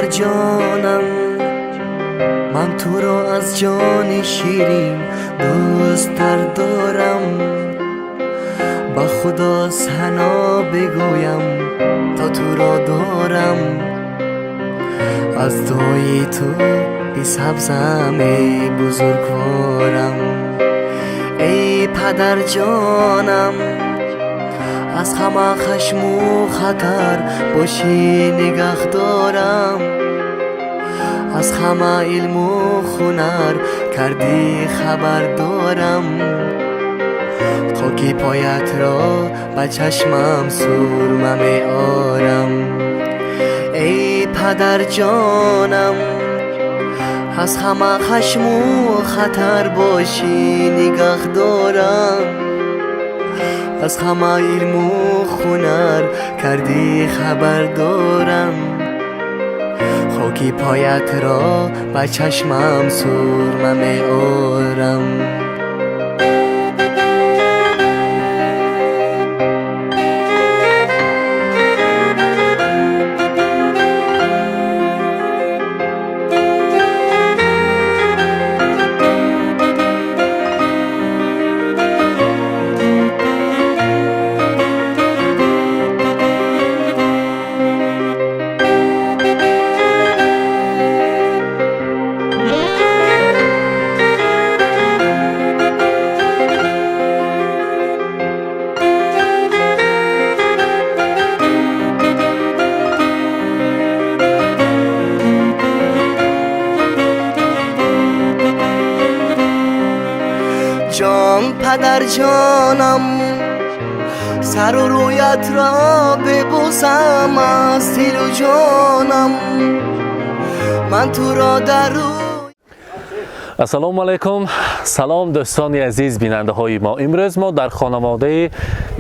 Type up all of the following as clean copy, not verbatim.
Падарҷонам, ман туро аз ҷони ширин дӯсттар дорам. Ба Худо сано бигӯям, то туро дорам. Аз дуои ту бисабзам, эй бузургворам. Эй падарҷонам, аз ҳама хашму хатар бошӣ нигаҳ дорам. Аз ҳама илму ҳунар кардӣ хабар дорам. Хоки поятро ба чашмам сурма меорам. Эй падарҷонам, аз ҳама хашму хатар бошӣ нигаҳ дорам. Аз ҳама илму ҳунар кардӣ хабар дорам. Хоки поятро ба чашмам сурма меорам. Ҷон падарҷонам, сару рӯятро бибӯсам аз дилу ҷонам. Ман туро дар Ассалому алайкум, салом, дӯстони азиз, бинандаҳои мо. Имрӯз мо дар хонаводаи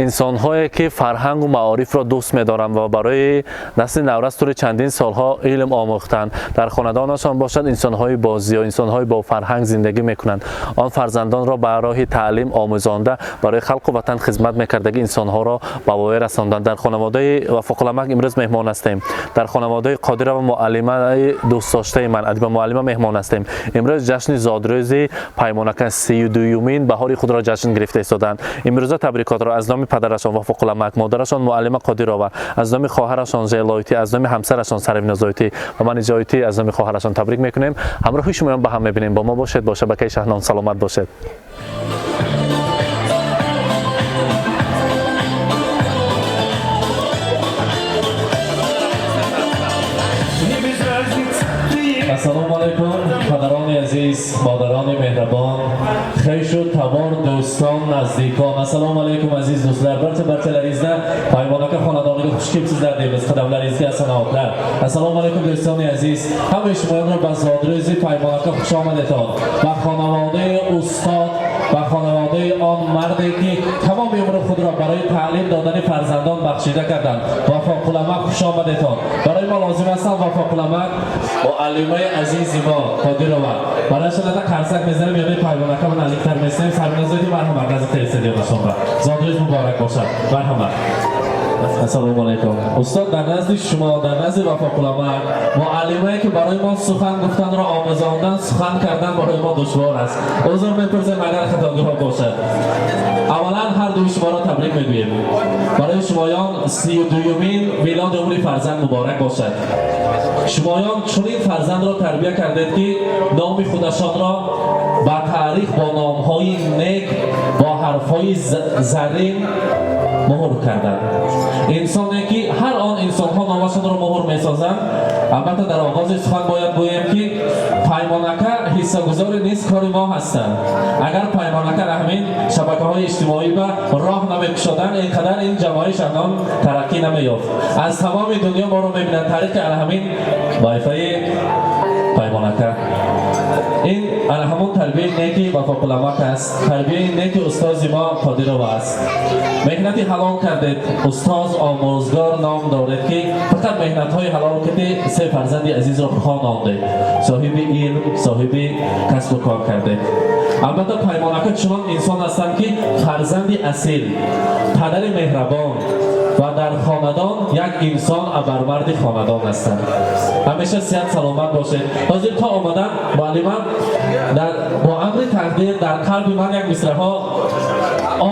инсонҳое ки фарҳангу маорифро дӯст медоранд ва барои насли наврас тӯли чандин солҳо илм омӯхтанд, дар хонадонашон бошад, инсонҳои бозиё, инсонҳои бо фарҳанг зиндагӣ мекунанд. Он фарзандонро ба роҳи таълим омӯзонда, барои халқу ватан хизмат мекардаги инсонҳоро ба воя расонданд. Дар хонаводаи Вафоқуламак имрӯз меҳмон ҳастем. Дар хонаводаи Қодирова муаллимаи дӯстдоштаи ман, Адиба муаллима, меҳмон ҳастем. Имрӯз ҷашни зодрӯзи Паймонака, 32-юмин баҳори худро ҷашн гирифта истоданд. Имрӯза табрикотро аз номи падарашон Вафоқуламак, модарашон муаллима Қодирова, аз номи хоҳарашон Зелоитӣ, аз номи ҳамсарашон Сарвинозоитӣ ва ман Иҷоитӣ аз номи хоҳарашон табрик мекунем. Ҳамроҳи шумоён ба ҳам мебинем. Бо мо бошед, бо шабакаи Шаҳнон. Саломат бошед. Ассалому алайкум, падарони азиз, модарони меҳрабон, хешу табор, дӯстон, наздикон. Assalomu alaykum, aziz do'stlar. Barcha barchalaringizni Paymon aka xonadoniga xush kelibsizlar deymiz. Qadamlaringizga hasanoatlar. Assalomu alaykum, do'stoni aziz. Hamma shumoni ба зодрӯзи Паймон ака хуш омадетон. Ба хонаводаи устод, ба хонаводаи он марде ки тамоми умри худро барои таълим додани фарзандон бахшида карданд, Вафоқуламак хуш омадетон. Барои мо лозим ҳастанд Вафоқуламак, муаллимаи азизи мо Қодирова. Барои шумо қарсак мезанем, ёди Паймон ака наздиктар месем. Сарназоди, марҳамат, наздиктар истедиёнашон ба. Зодрӯз муборак бошад. Марҳамат. Ассалому алайкум. Устод, дар назди шумо, дар назди Вафоқуламак, муаллимае ки барои мо сухан гуфтанро омӯзондан, сухан кардан барои мо душвор аст. Узр мепурсем, агар хатогиҳо бошад. Аввалан ҳар дуи шуморо табрик мегӯем. Барои шумоён 32-юмин милоди умри фарзанд муборак бошад. Шумоён чунин фарзандро тарбия кардед, ки номи худашонро ба таърих бо номҳои нек, бо ҳарфҳои заррин муҳр карданд. Инсоне ки ҳар он инсонҳо номашонро муҳр месозанд. Албатта, дар оғози сухан бояд гӯем, ки Паймонака ҳиссагузори низ кори мо ҳастанд. Агар Паймонака ҳамин шабакаҳои иҷтимоӣ ба роҳ намекушоданд, ин қадар ин ҷамоаи Шаҳнон тараққӣ намеёфт. Аз тамоми дунё моро мебинанд тариқи ана ҳамин вайфаи Паймонака. Ин ана ҳамон тарбияи неки Вафоқуламак аст, тарбияи неки устози мо Қодирова аст. Меҳнати ҳалол кардед, устоз, омӯзгор ном доред, ки фақат меҳнатҳои ҳалол кардед, се фарзанди азизро хонондед, соҳиби илм, соҳиби касбу кор кардед. Албатта, Паймонака чунон инсон ҳастанд, ки фарзанди асил, падари меҳрабон. Ва дар хонадон як инсон абармарди хонадон ҳастанд. Ҳамеша сиҳат саломат бошед. Ҳозир то омадан муаллима дар бо амри тақдир дар қалби ман як мисраҳо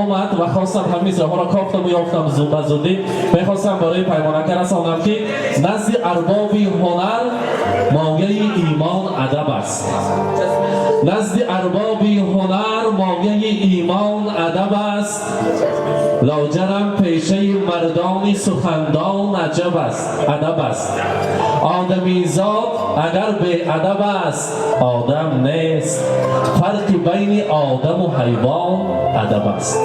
омад ва хостам ҳамин мисраҳоро кофтаму ёфтам ба зудӣ. Мехостам барои Паймонака расонам, ки назди арбоби ҳунар мояи имон адаб аст. Назди арбоби ҳунар мояи имон адаб аст, лоҷарам пешаи мардони сухандон аҷаб аст, адаб аст. Одамизод агар беадаб аст, одам нест. Фарқи байни одаму ҳайвон адаб аст.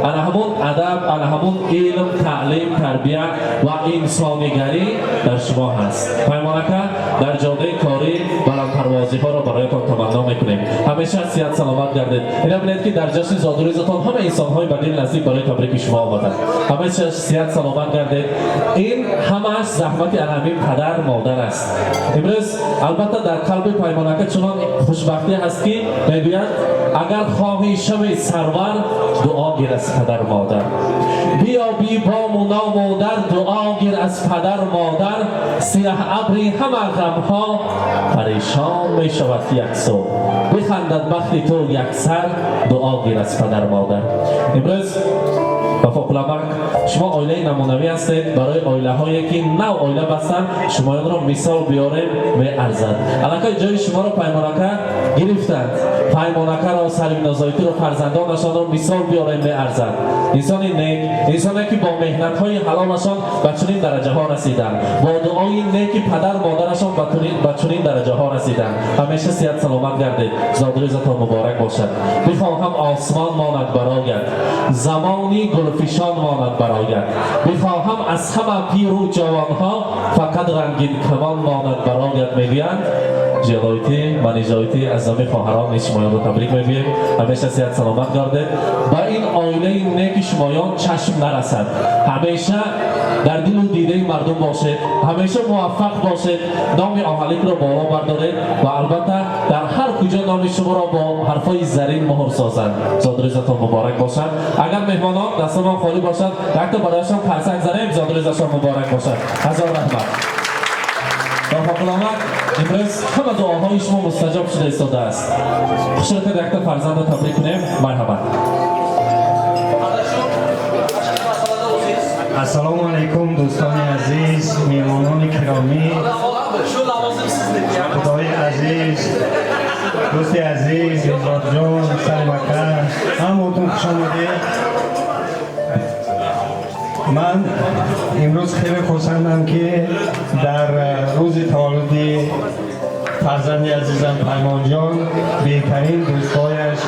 Ана ҳамун адаб, ана ҳамун илм, таълим, тарбия ва инсонигарӣ дар шумо ҳаст. Паймонака, дар ҷодаи корӣ баландпарвозиҳоро бароятон таманно мекунем. Ҳамеша сиҳат саломат гардед. Ина бинед, ки дар ҷашни зодрӯзатон ҳама инсонҳои ба дил наздик барои табрики шумо омаданд. Ҳамеша сиҳат саломат гардед. Ин ҳамааш заҳмати ана ҳамин падар модар аст. Имрӯз албатта дар қалби Паймонака чунон хушбахтӣ ҳаст, ки мегӯянд: агар хоҳӣ шави сарвар, дуо гир аз падар модар. Биёбӣ бому ному дар, дуо гир аз падар модар. Сиёҳ абри ҳама ғамҳо парешон мешавад яксу, бихандад бахти ту яксар, дуо гир аз падар модар. Имрӯз, Вафоқулабак, шумо оилаи намунавӣ ҳастед. Барои оилаҳое, ки нав оила бастанд, шумоёнро мисол биёрем, меарзад. Аллакай ҷои шуморо Паймонака гирифтанд. Паймонакаро, Саримнозоитиро, фарзандонашонро мисол биёрем, меарзад. Инсони нек, инсоне, ки бо меҳнатҳои ҳалолашон ба чунин дараҷаҳо расиданд, бо дуои неки падар модарашон ба чунин дараҷаҳо расиданд. Ҳамеша сиҳат саломат гардед. Зодрӯзатон муборак бошад. Бихоҳам осмон монад барояд, замони гулфишон монад барояд. Бихоҳам аз ҳама пиру ҷавонҳо фақат рангин камон монад барояд, мегӯянд. Ҷелоитӣ, Манижоитӣ, аз номи хоҳарони шумоёнро табрик мегӯем. Ҳамеша сиҳат саломат гардед. Ба ин оилаи неки шумоён чашм нарасад. Ҳамеша дар дилу дидаи мардум бошед, ҳамеша муваффақ бошед, номи Оҳаликро боло бардоред ва албатта дар ҳар куҷо номи шуморо бо ҳарфҳои зарин муҳр созанд. Зодрӯзатон муборак бошад. Агар меҳмонон дастамон холӣ бошад, якто барояшон қарсак занем. Зодрӯзашон муборак бошад. Ҳазор раҳмат. Вафоқуломад, имрӯз ҳама дуоҳои шумо мустаҷоб шуда истодааст. Хушракад, якта фарзандро табрик кунем. Марҳамат. Ассалому алайкум, дӯстони азиз, меҳмонони киромӣ, худои азиз, дӯсти азиз Иззатҷон, Салимака, ҳамаотон хуш омадед. Ман имрӯз хеле хурсандам, ки дар рӯзи таваллуди фарзанди азизам Паймонҷон беҳтарин дӯстҳояш,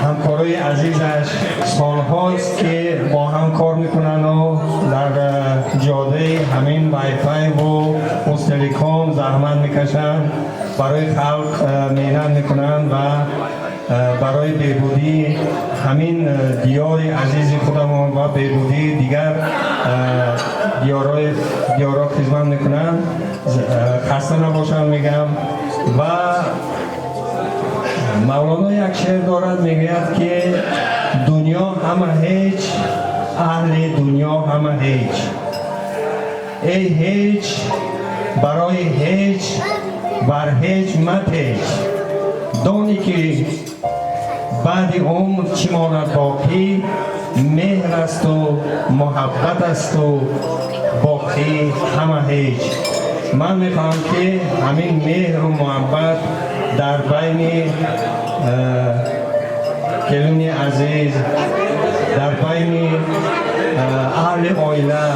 ҳамкорои азизаш, солҳост, ки бо ҳам кор мекунану дар ҷодаи ҳамин вайфайву Узтелеком заҳмат мекашанд, барои халқ меҳнат мекунанд ва барои беҳбудии ҳамин диёри азизи худамон ва беҳбудии дигар диёрҳо хизмат мекунанд. Хаста набошанд мегам. Ва Мавлоно як шеър дорад, мегӯяд, ки дунё ҳама ҳеҷ, аҳли дунё ҳама ҳеҷ, эй ҳеҷ барои ҳеҷ бар ҳеҷ мапеч, дони ки баъди умр чӣ монад боқӣ, меҳр асту муҳаббат асту боқӣ ҳама ҳеҷ. Ман мехоҳам, ки ҳамин меҳру муҳаббат дар байни келини азиз, дар байни аҳли оила,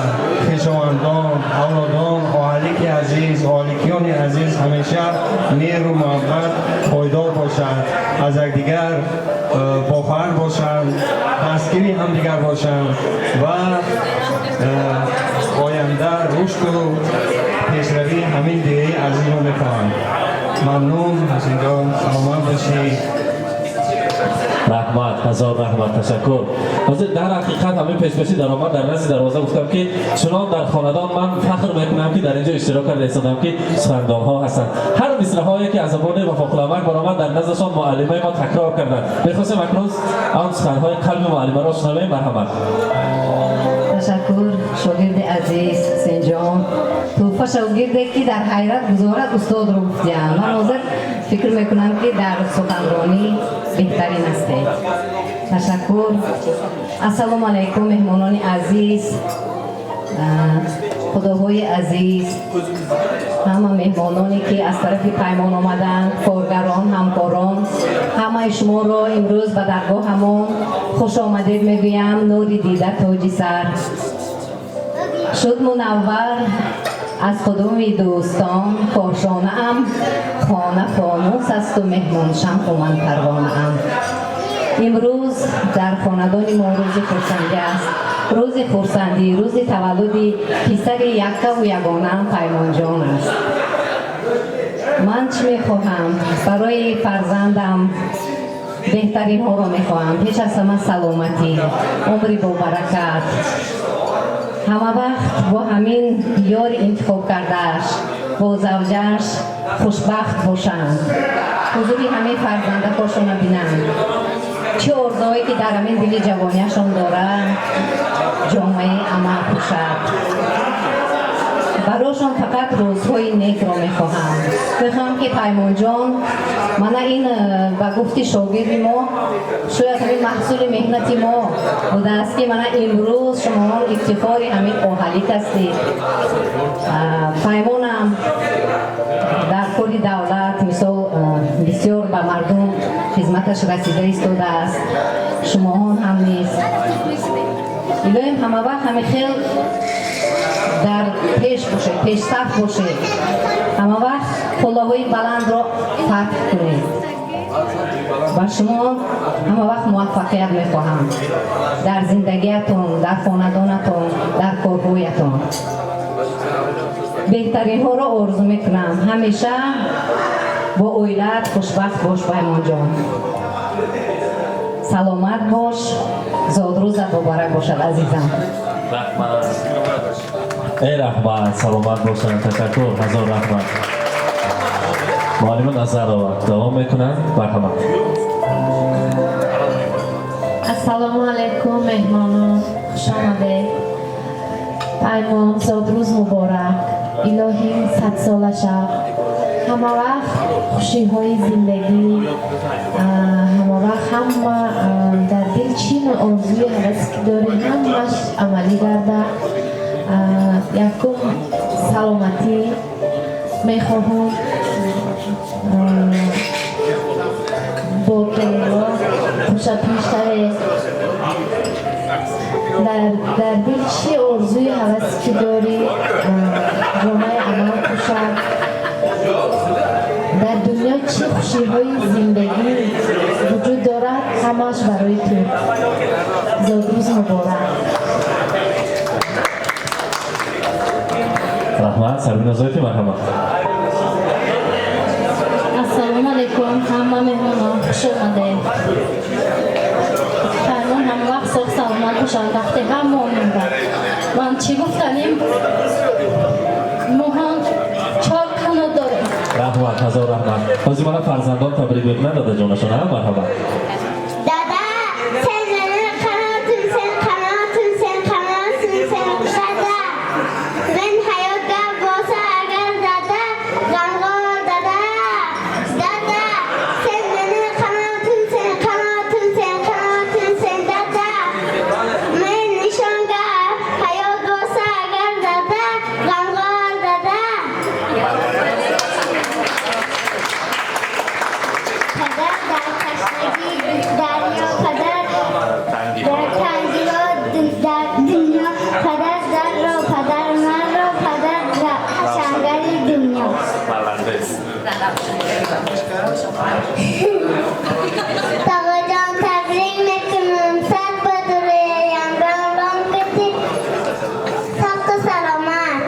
хешовандон, авлодон, оҳалики азиз, оҳаликиёни азиз ҳамеша меҳру муҳаббат пойдор бошад, аз якдигар бохабар бошанд, дастгири ҳамдигар бошанд ва оянда рушду пешравии ҳамин деҳаи азизро мехоҳам. Мамнун, Ҳусейнҷон, саломат бошӣ. Раҳмат, ҳазор раҳмат, ташаккур. Ҳозир дар ҳақиқат ҳамин пешпешӣ даромад, дар назди дарвоза гуфтам, ки чунон дар хонадон ман фахр мекунам, ки дар инҷо иштирок карда истодам, ки сухандонҳо ҳастанд. Ҳар мисраҳое, ки аз забони Вафоқуламак баромад, дар наздашон муаллимаи мо такрор карданд. Мехостем акнун он суханҳои қалби муаллимаро шунавем. Марҳамат. Ташаккур, шогирди азиз Ҳусейнҷон. Тӯҳфа шогирде ки дар ҳайрат гузорад устодро гуфтиям. Ман ҳозир фикр мекунам, ки дар суханронӣ беҳтарин ҳастед. Ташаккур. Ассалому алайкум, меҳмонони азиз, худоҳои азиз, ҳама меҳмононе ки аз тарафи Паймон омаданд, коргарон, ҳамкорон, ҳамаи шуморо имрӯз ба даргоҳамон хуш омадед мегӯям. Нури дида, тоҷи сар шуд мунаввар аз қудуми дӯстон кошонаам, хона фонус асту меҳмон шамъу ман парвонаам. Имрӯз дар хонадони мо рӯзи хурсандӣ аст, рӯзи хурсандӣ, рӯзи таваллуди писари яккаву ягонаам Паймонҷон аст. Ман чӣ мехоҳам барои фарзандам? Беҳтаринҳоро мехоҳам. Пеш аз ҳама саломатӣ, умри бобаракат, ҳама вақт бо ҳамин ёри интихоб кардааш, бо завҷааш хушбахт бошанд, ҳузури ҳамин фарзандакошона бинанд. Чӣ орзуҳое ки дар ҳамин дили ҷавониашон доранд, ҷомаи амал пӯшад. Барошон фақат рӯзҳои некро мехоҳам. Мехоҳам, ки Паймонҷон мана ин ба гуфти шогирди мо, шояд ҳамин маҳсули меҳнати мо будааст, ки мана имрӯз шумоҳон ифтихори ҳамин оҳалик ҳастед. Паймонам дар кори давлат, мисол, бисёр ба мардум хизматаш расида истодааст, шумоҳон ҳам нест. Илоҳим, ҳама вақт ҳамин хел дар пеш бошед, пешсаф бошед, ҳама вақт қуллаҳои баландро фатҳ кунед. Ба шумо ҳама вақт муваффақият мехоҳам дар зиндагиятон, дар хонадонатон, дар корҳоятон. Беҳтаринҳоро орзу мекунам. Ҳамеша бо оилаат хушбахт бош, Паймонҷон, саломат бош. Зодрӯзат муборак бошад, азизам. Раҳмат, эй раҳмат, саломат бошанд. Ташаккур, ҳазор раҳмат. Муаллима Назарова давом мекунанд, марҳамат. Ассалому алайкум, меҳмонон, хуш омадед. Паймон, зодрӯз муборак, илоҳӣ 100-сола шав. Ҳама вақт хушиҳои зиндагӣ, ҳама вақт ҳама дар дил чӣ орзуи ҳавасе ки дорӣ, ҳамаш амалӣ гарда. Якум саломатӣ мехоҳам, бо келинҳо хушапиш шавед. Дар дил чӣ орзуи ҳавасе ки дорӣ, ҷомаи амал пӯшад. Дар дунё чӣ хушиҳои зиндагӣ вуҷуд дорад, ҳамааш барои ту. Зодрӯз муборак. Раҳмат. Сарвина Зоити, марҳамат. Ассалому алайкум, ҳама меҳмонон, хуш омадед. Паймон ҳама вақт соғ саломат бошанд, вақти ҳама омонда. Ман чӣ гуфтанем, мо ҳам чор қанот дорем. Раҳмат, ҳазор раҳмат. Ҳозир мана фарзандон табрик мекунанд дадаҷонашон. Марҳамат. Dada, sen benim kanatım, sen kanatım, sen kanatım, sen dada. Ben hayotta bo'lsa agar dada, g'amg'or dada. Dada, sen benim qanotim, sen qanotim, sen qanotim, sen dada. Men nishonga hayot bo'lsa agar dada, g'amg'or dada. Падар дар ташнагӣ дарё, падар дар тангиро дар дунё, падар дарро, падар манро, падар ҳашангари дунё. Тағоҷон, табрик мекунам, сад ба дуроям, ром кити, соқу саломат.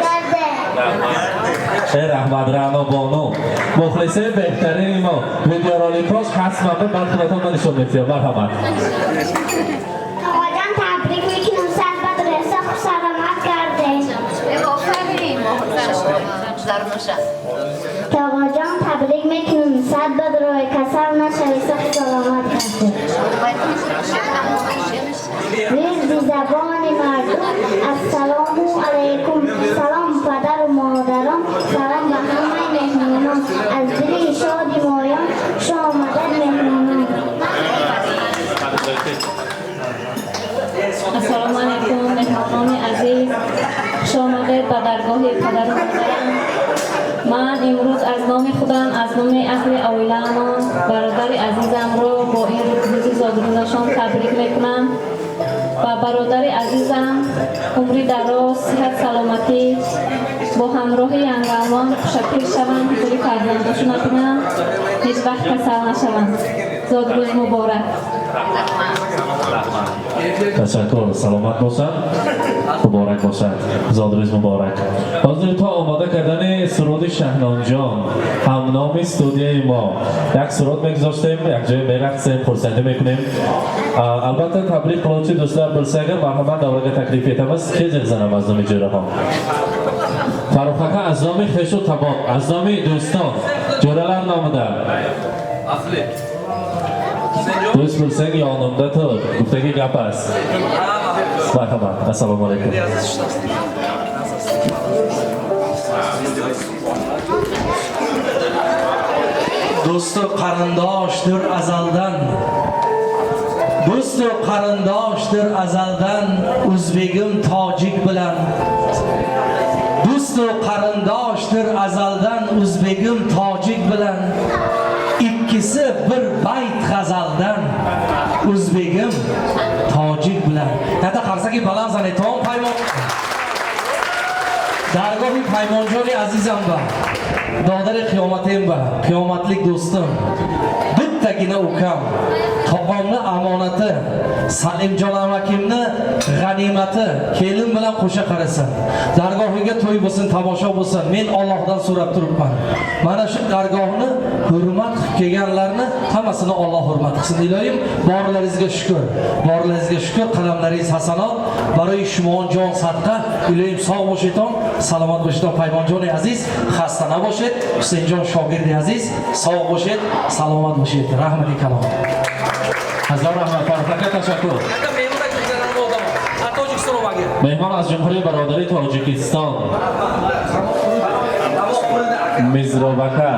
Дарде. Эй раҳмат, Раъно бону, мухлисаи беҳтарини мо. Видеороликҳош ҳастман, баъд худатон ба нишон метиҳам. Марҳамат. Тағоҷон, табрик мекунам, сад ба дуроя, соқу саломат гарде. Тағоҷон, табрик мекунам, сад ба дуроя, касал нашавӣ, соқу саломат гарде. Рӯзи Ассалому алайкум, меҳмонони азиз, хуш омадед ба даргоҳи падару модарам. Ман имрӯз аз номи худам, аз номи аҳли оилаамон бародари азизамро бо ин рӯзи зодрӯзашон табрик мекунам ва бародари азизам умри дароз, сиҳат, саломатӣ бо ҳамроҳи янгалмон хушапир шаванд, ҳузури фарзандошона кунанд, ҳеҷ вақт касал нашаванд. Зодрӯз муборак! Ташаккур, саломат бошанд, муборак бошад, зодрӯз муборак. Ҳозир то омода кардани суруди Шаҳнонҷон, ҳамноми студияи мо, як суруд мегузоштем, якҷоя мерақсем, хурсандӣ мекунем. Албатта, табрик қилuvchi do'stlar bo'lsa agar, marhamat, davraga taklif etamiz. Kezig zanam аз номи ҷӯраҳо, Фаррух ака аз номи хешу табор, аз номи дӯстон, ҷӯралар номида. Дӯст bo'lsang, yonimda tur, guftagi gap ast. Marhamat, assalomu alaykum. Do'stu qarindoshdir azaldan, do'stu qarindoshdir azaldan, o'zbegim tojik bilan. Do'stu qarindoshdir azaldan, o'zbegim tojik bilan. Ikkisi bir bayt g'azaldan, o'zbegim tojik bilan. Tata qarsaki baland zanetон Paymon. Dargohi Paymonjoni azizam ba. Dodari qiyomatim ba, qiyomatlik do'stim. Bittagina ukam, tog'omni amonati, Salimjon amakimni g'animati, kelin bilan qo'sha qarasin. Dargohiga to'y bo'lsin, tomosha bo'lsin. Men Allohdan so'rab turibman. Mana shu dargohni hurmat qilib kelganlarni hammasini Alloh hurmat qilsin. Iloyim, borlaringizga shukr. Borlaringizga shukr, qalamlaringiz hasanot. Baroi шумо ҷон садқа. Iloyim, sog' bo'shayton, salomat bo'shayton Paymonjoni aziz, xasta nabошед. Husaynjon shogirdi aziz, sog' bo'shед, salomat bo'shед. Rahmati kalom. Ҳазор раҳмат, Фаррух ака, ташаккур. Меҳмон аз Ҷумҳурии бародари Тоҷикистон, Мизробака.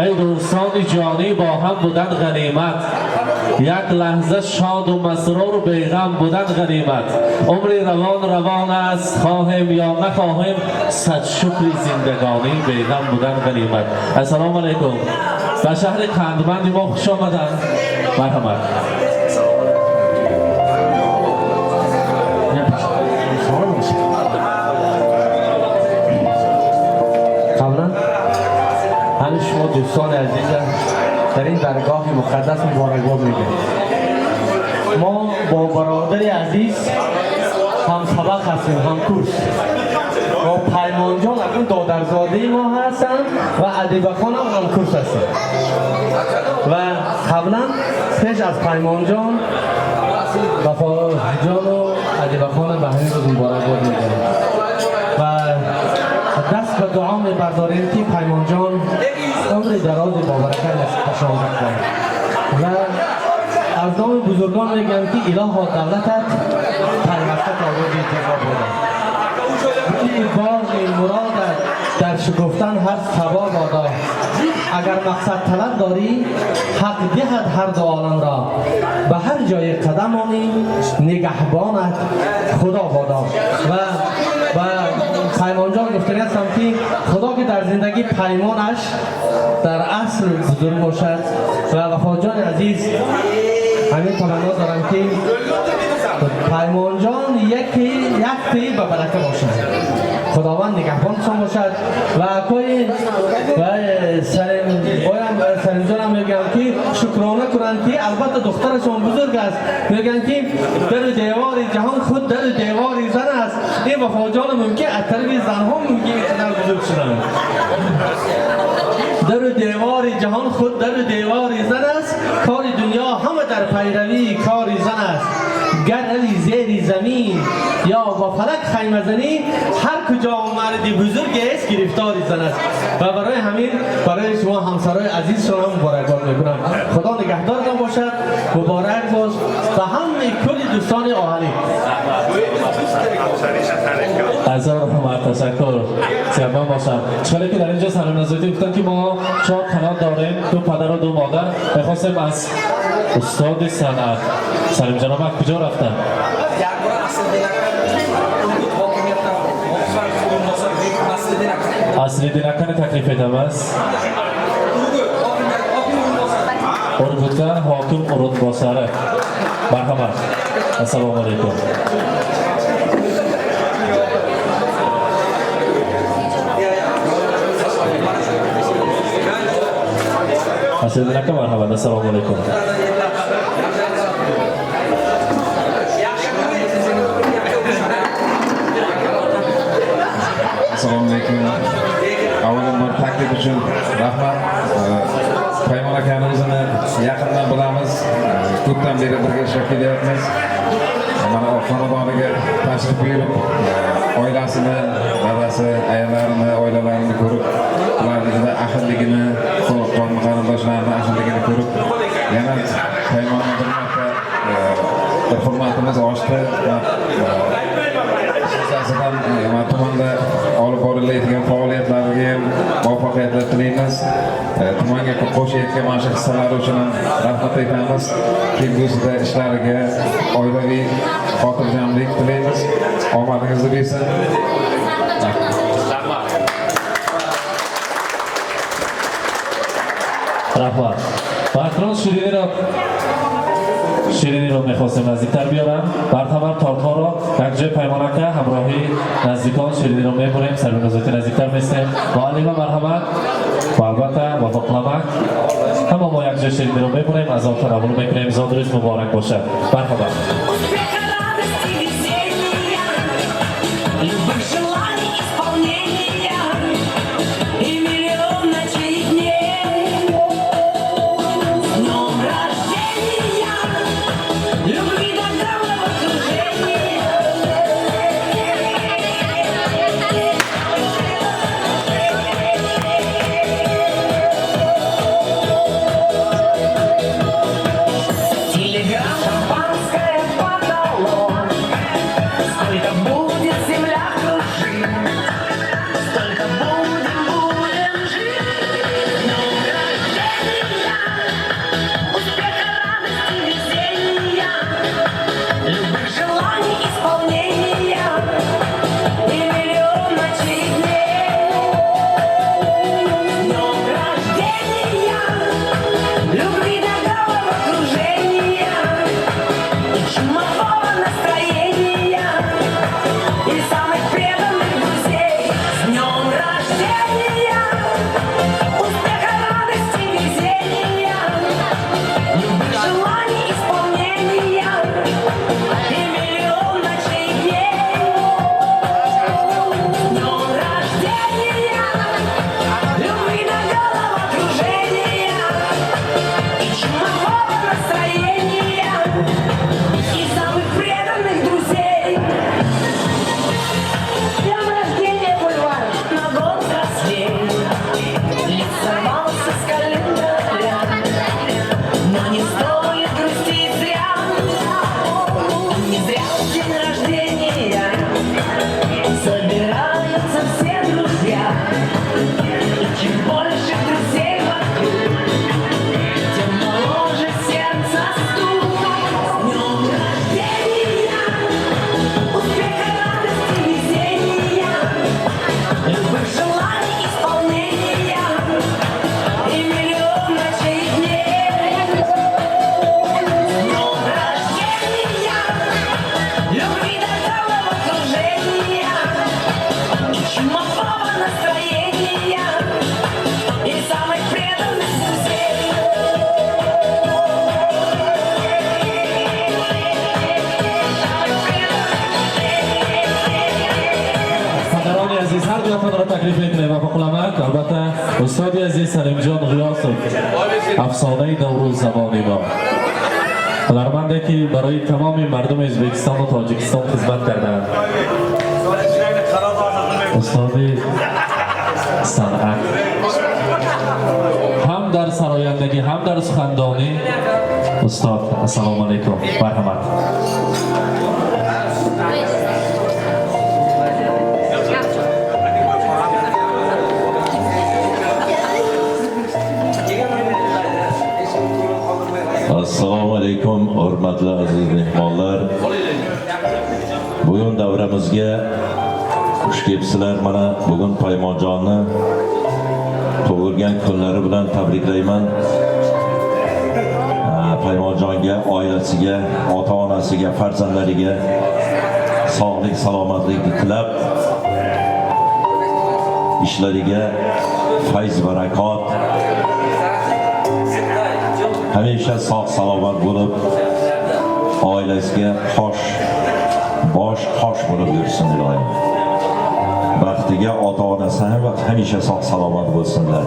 Эй дӯстони ҷонӣ, бо ҳам будан ғанимат, як лаҳза шоду масруру беғам будан ғанимат. Умри равон равон аст, хоҳем ё нахоҳем, сад шукри зиндагонӣ, беғам будан ғанимат. Ассалому алайкум, ба шаҳри қандманди мо хуш омаданд, марҳамат. قبلا همه شما دوستان عزیزم در این درگاه مقدس مبارکباد میگم. ما با برادر عزیز هم سبق هستیم، هم کورس. با پیمان جان اکنون دادرزاده ما هستن و ادیبه خان هم هم کورس هستن. و قبلا پیش از پیمان جان، وفا جان و ادیبه خان به همین روز مبارکباد میگم و دست به دعا میبرداریم که پیمان جان عمر دراز با برکت نصیبشان بکنه. و از نام بزرگان میگم که الها دولتت پیوسته تا روز جزا بوده. این باغ مرادت در شکفتن هر صبا بادا. اگر مقصد طلب داری حق دهد هر دو عالم را، به هر جای قدم آنی نگهبانت خدا بادا. و پیمان جان گفتنی هستم که خدا که در زندگی پیمانش در اصل بزرگ باشد. و وفا جان عزیز همین تمنا دارم که پیمان جان یکی یک تی به برکه باشد، خداوند نگهبانتان باشد. و کوی و سلیم بایم سلیم جانم میگم که شکرانه کنند که البته دخترشون بزرگ است. میگن که در دیوار جهان خود در دیوار زن است. این وفا جان ممکن از طرف زنها ممکن اینقدر بزرگ شدن. در دیوار جهان خود در دیوار زن است، کار دنیا همه در پیروی کار زن است. گر روی زیر زمین یا با فلک خیمه زنی، هر کجا مردی بزرگ است گرفتار زن است. و برای همین برای شما همسرای عزیز شما مبارکباد میکنم. خدا نگهدارتان باشد، مبارک باش و همه کل دوستان آهنی. ҳазор раҳмат, ташаккур, сиҳатманд бошам. Чӣ ки дар инҷо Салим Назарӣ гуфтанд, ки мо чор қанот дорем, ду падару ду модар. Мехостем аз Устоди санъат Салимҷон амак куҷо рафтанд? Аслиддин акани таклиф етамиз. Urgutdan hokim o'rinbosari. Marhamat. Assalomu alaykum. Asliddin aka, marhamat. Assalomu alaykum. Assalomu alaykum. Avvalambor taklif uchun rahmat. Paymon akani o'zini yaqindan bilamiz. Ko'pdan beri birga ishlab kelyapmiz. Mana xonadoniga tashrif buyurib, oilasini, dadasi, ayolarini, oilalarini ko'rib, ularni juda ahilligini, qon qarindoshlarini ahilligini ko'rib, yana Paymonni bir marta bir hurmatimiz oshdi. Yuzasidan tumanda olib borilayotgan faoliyatlariga ham muvaffaqiyatlar tilaymiz. Tumanga qo'shayotgan mana shu hissalari uchun ham rahmat aytamiz. Kelgusida ishlariga oilaviy xotirjamlik tilaymiz. Omadingizni bersin. Rahmat. Va акнун ширинӣро мехостем наздиктар биёрам. Бархабар тортҳоро якҷои Паймон ака ҳамроҳи наздикон ширинӣро мебурем, сарбинозоти наздиктар местем. Муаллима, марҳамат. Ва албатта Вафоқламак, ҳама мо якҷои ширинӣро мебурем, аз он танаввул мекунем. Зодрӯз муборак бошад. Марҳамат. Шампанское потолок, сколько будет земля кружить, столько будем жить. С днем рождения, успеха, радости, везения, любых желаний исполнения и миллион ночей и дней. С днем рождения, любви до головокружения и чумового настроения и самых преданных друзей. С днем рождения, успеха, радости, везения, любых желаний исполнения и миллион ночей и дней. С днем рождения, любви до головокружения и чумового настроения и самых преданных друзей. С днем рождения, бульвар! На год взрослей, лист сорвался с календаря, но не стоит грустить зря, не зря в день рождения собираются все друзья. И чем больше друзей вокруг, тем моложе сердце стук. С днем рождения, успеха, радости, везения, любых желаний исполнения и миллион ночей и дней. С днем рождения, любви до головокружения и чумового настроения и самых преданных друзей. Падарони азиз, ҳар дуятонро таклиф мекунем. Вафоқуламак, албатта устоди азиз Салимҷон Ғиёсов, афсонаи Наврӯз замони мо, ҳунарманде ки барои тамоми мардуми Ӯзбекистону Тоҷикистон хизмат карданд, устоди санъат ҳам дар сарояндагӣ, ҳам дар сухандонӣ. Устод, ассалому алайкум, марҳамат. Assalomu Alaykum, hurmatli aziz mehmonlar. Bugun davramizga xush kelibsizlar. Mana bugun Paymonjonni tug'ilgan kunlari bilan tabriklayman. Paymonjonga, oilasiga, ota-onasiga, farzandlariga sog'lik, salomatlik tilab, ishlariga fayz barakot, hamisha sog' salomat bo'lib, oilasiga qosh bosh qosh bo'lib yursin iloyim. Baxtiga ota-onasi ham hamisha sog' salomat bo'lsinlar.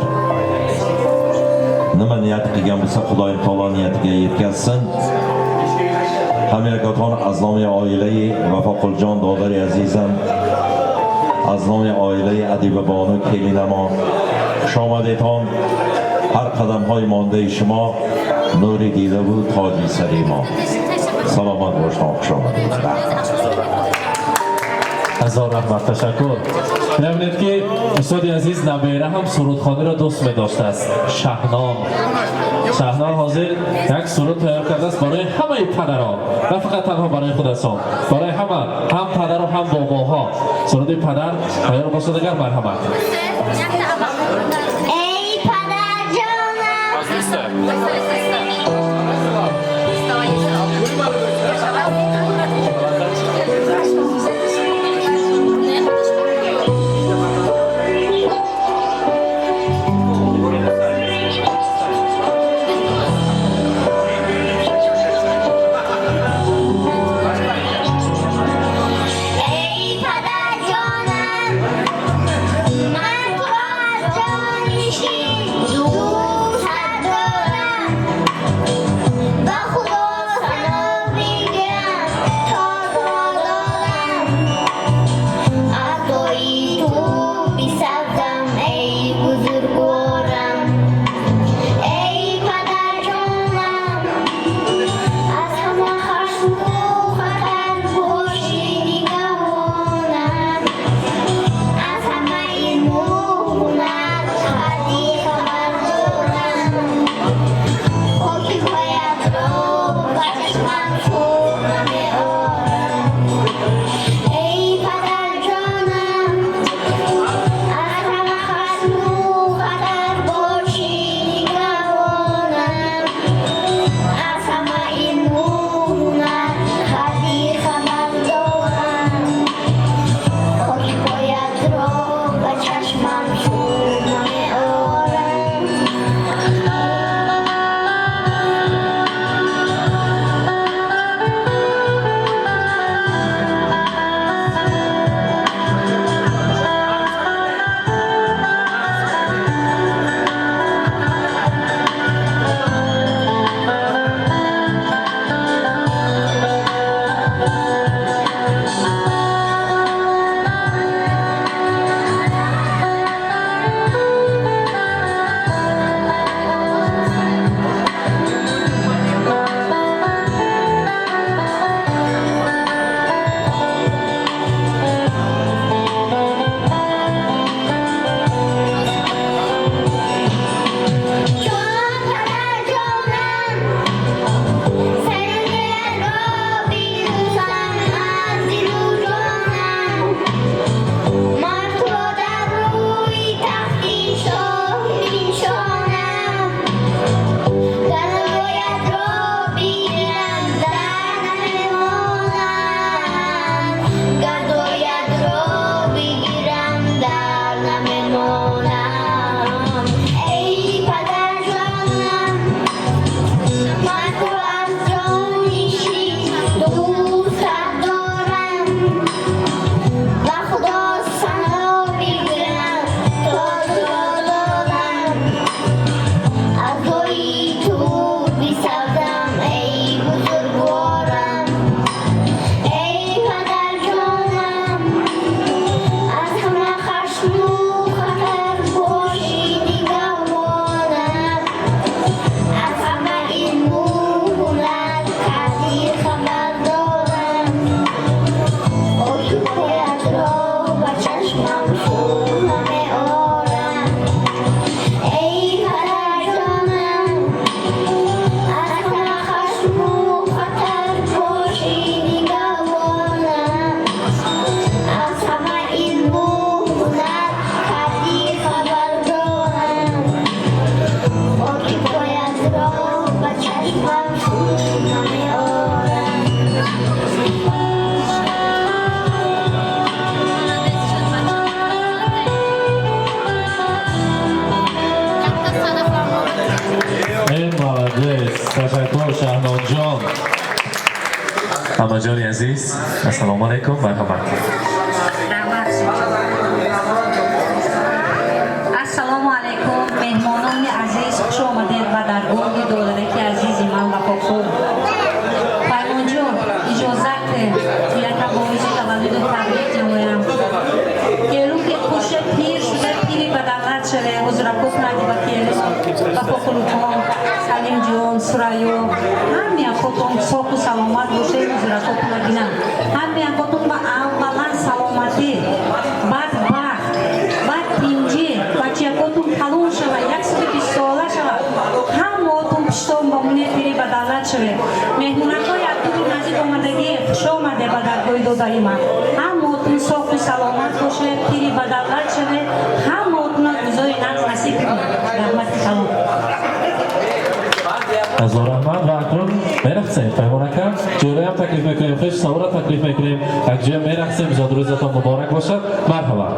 Nima niyat qilgan bo'lsa, Xudoyim taolo niyatiga yetkazsin. Hamyakaton аз номи оилаи Вафоқулҷон додари азизам, аз номи оилаи Адибабону келинамо хуш омадедон. Ҳар қадамҳои мондаи шумо нури дидаву тоҷи сари мо. Саломат бошед, хуш омадед. Ҳазор раҳмат, ташаккур. Мебинед, ки устоди азиз набера ҳам сурудхониро дӯст медоштааст. Шаҳном, Шаҳном ҳозир як суруд тайёр кардааст барои ҳамаи падарон, на фақат танҳо барои худашон, барои ҳама, ҳам падару ҳам бобоҳо. Суруди падар тайёр бошад агар, марҳамат. Эй падарҷонам. Эй падарҷонам, ман туро аз ҷони шир дӯстат дорам. Амаҷони азиз, ассалому алайкум, марҳамат. Раҳмат. Ассалому алайкум, меҳмонони азиз, хуш омадед ба даргоҳи додараки азизи ман Вафоқул. Паймонҷон, иҷозат яка боиси таваллуду табрик намоям. Келуки хуша пир шуда, пири ба давлат шаве, ҳузуракот нади ба келу Вафоқулукон, Салимҷон, Сурайё, ҳами акотон соқу саломат бошед, ҳузуракотона бинам. Ҳами акотон ба аввалан саломатӣ, баъд бахт, баъд тинҷӣ, бачаякотон калон шава, 120 сола шава, ҳамаотон пиштон ба муне пири ба давлат шавед. Меҳмонакҳои аз дуру наздик омадагӣ, хуш омаде ба даргоҳи додари ман. Ҳамаотон соқу саломат бошед, пири ба давлат шавед, ҳамаотона рӯзои нағз насиб кунад. Раҳмати калон. Ҳазор раҳмат. Ва акнун мерақсем, Паймон ака. Ҷӯраям таклиф мекунем, хеш савора таклиф мекунем, якҷоя мерақсем. Зодрӯзатон муборак бошад, марҳамат.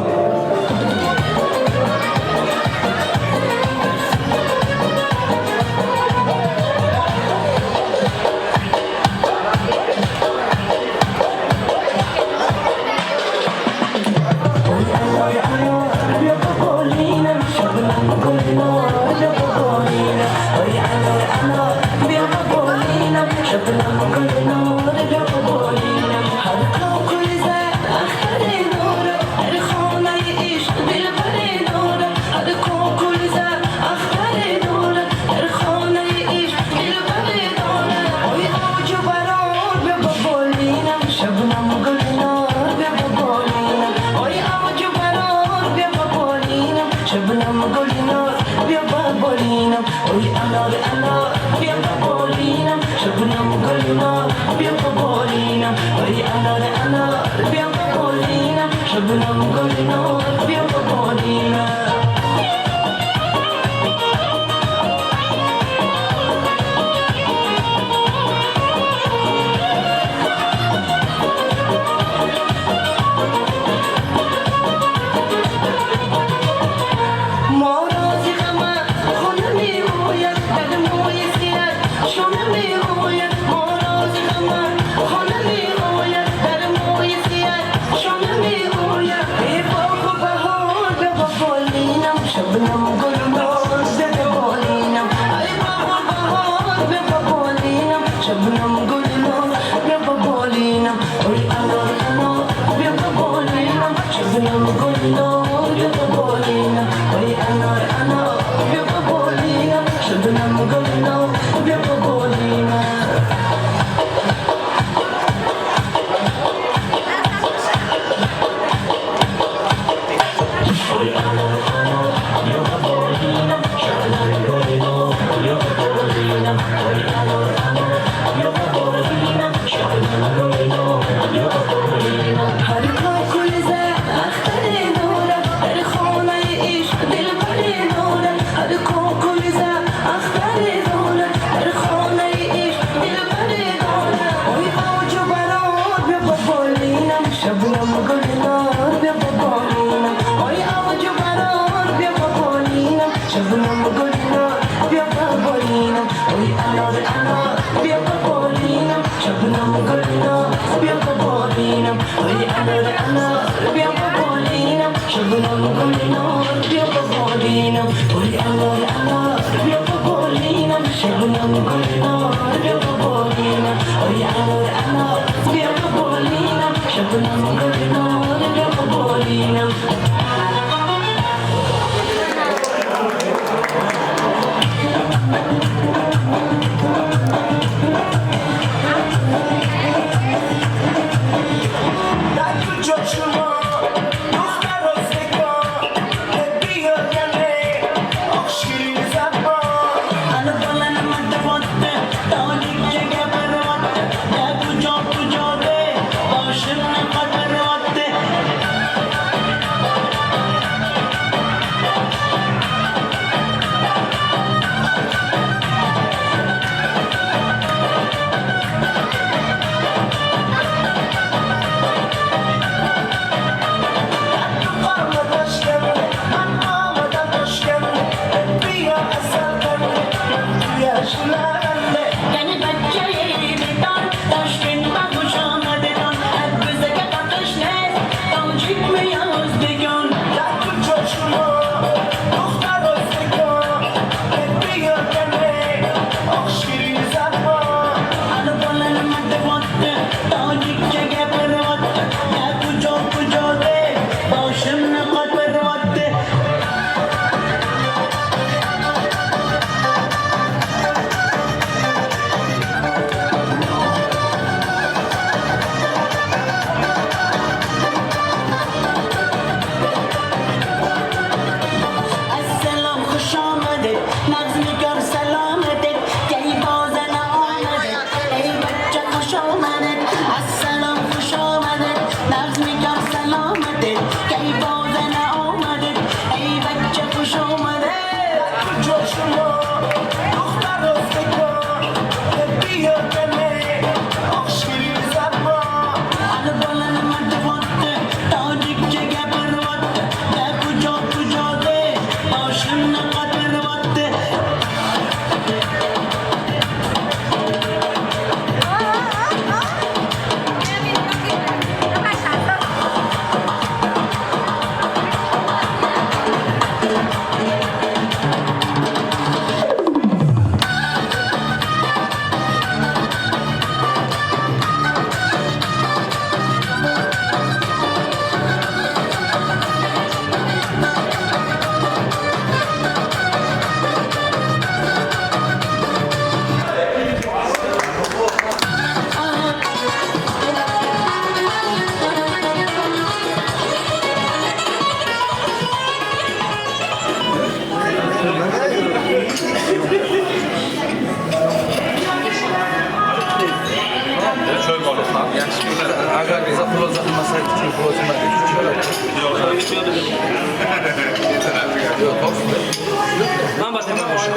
Ман ба тема бошам.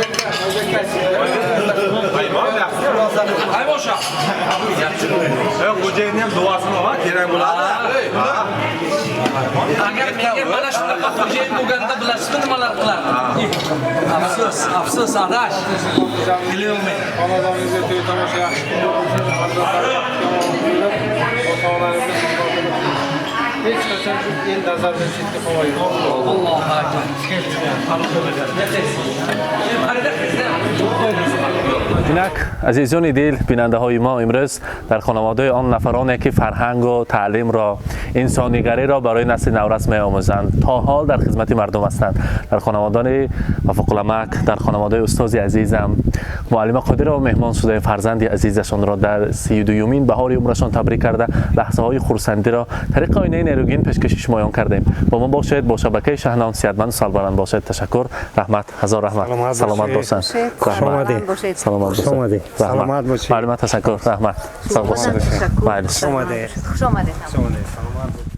Aybosha. Xo'jayinni ham duosini ol, kerak bo'ladi. Agar menga mana shunaqa xo'jayin bo'lganda bilasizmi nimalar qilardim? Afsus, afsus adash. Bilolmay. Xonadoningizda to'y tomosha yaxshi bo'lsin. Ota-onalarimiz hech qachon shu el nazaridan chetda qolmaydi. Allohu akbar. Инак, азизони дил, бинандаҳои мо, имрӯз дар хонаводаи он нафароне ки фарҳангу таълимро, инсонигариро барои насли наврас меомӯзанд, то ҳол дар хизмати мардум ҳастанд, дар хонаводони Вафоқуламак, дар хонаводаи устози азизам муаллима Қодирова меҳмон шудаем. Фарзанди азизашонро дар 32-юмин баҳори умрашон табрик карда, лаҳзаҳои хурсандиро тариқи оинаи нерӯгин пешкаши шумоён кардем. Бо мо бошед, бо шабакаи Шаҳнон сиҳатманду сарбаланд бошед. Ташаккур, раҳмат, ҳазор раҳмат, саломат бошанд. Саломат бошед. Саломат бошед. Муаллима, ташаккур, раҳмат, сог бошед. Хуш омадед. Хуш омадед. Саломат бошед.